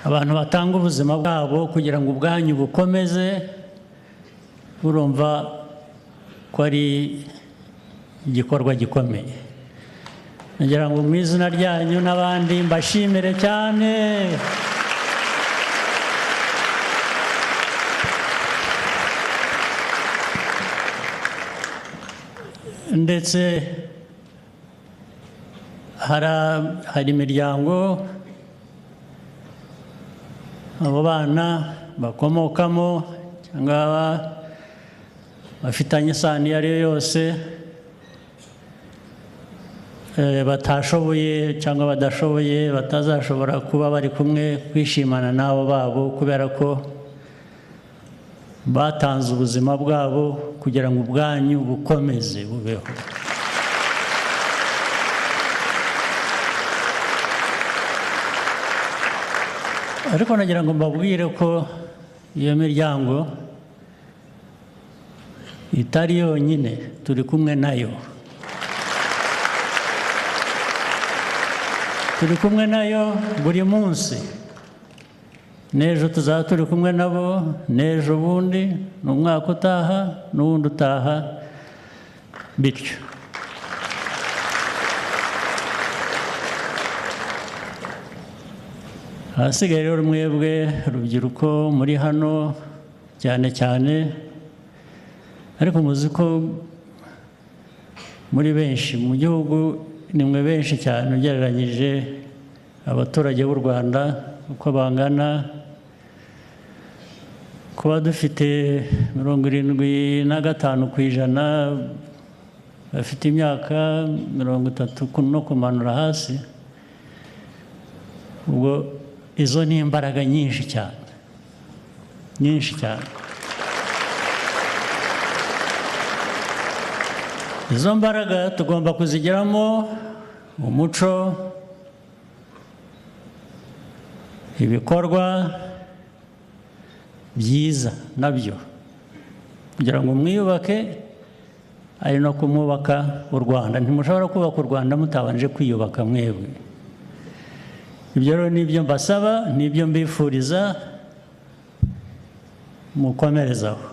Abantu batanga ubuzima bwabo kugira ngo ubwanyu bukomeze, urumva ko ari igikorwa gikomeye. Nagira ngo mu izina ryanyu n'abandi mbashimire cyane. Ndetse hari imiryango abo bana bakomokamo cyangwa bafitanye isano iyo ari yo yose, batashoboye cyangwa badashoboye, batazashobora kuba bari kumwe kwishimana n'abo babo kubera ko batanze ubuzima bwabo kugira ngo ubwanyu bukomeze bubeho. Ariko nagira ngo mbabwire ko iyo miryango itari yonyine, turi kumwe nayo. Turi kumwe nayo buri munsi. N'ejo tuzaba turi kumwe nabo, n'ejo bundi, n'umwaka utaha, n'uwundi utaha, bityo. Ahasigaye rero mwebwe rubyiruko muri hano cyane cyane, ariko muzi ko muri benshi mu gihugu, ni mwe benshi cyane ugereranyije abaturage b'u Rwanda uko bangana. Kuba dufite 75% bafite imyaka 30 no kumanura hasi, ubwo izo ni imbaraga nyinshi cyane, nyinshi cyane. Izo mbaraga tugomba kuzigiramo umuco, ibikorwa byiza nabyo kugira ngo mwiyubake, ari no kumwubaka u Rwanda. Ntimushobora kubaka u Rwanda mutabanje kwiyubaka mwebwe. Ibyo rero nibyo mbasaba, nibyo mbifuriza, mukomerezaho.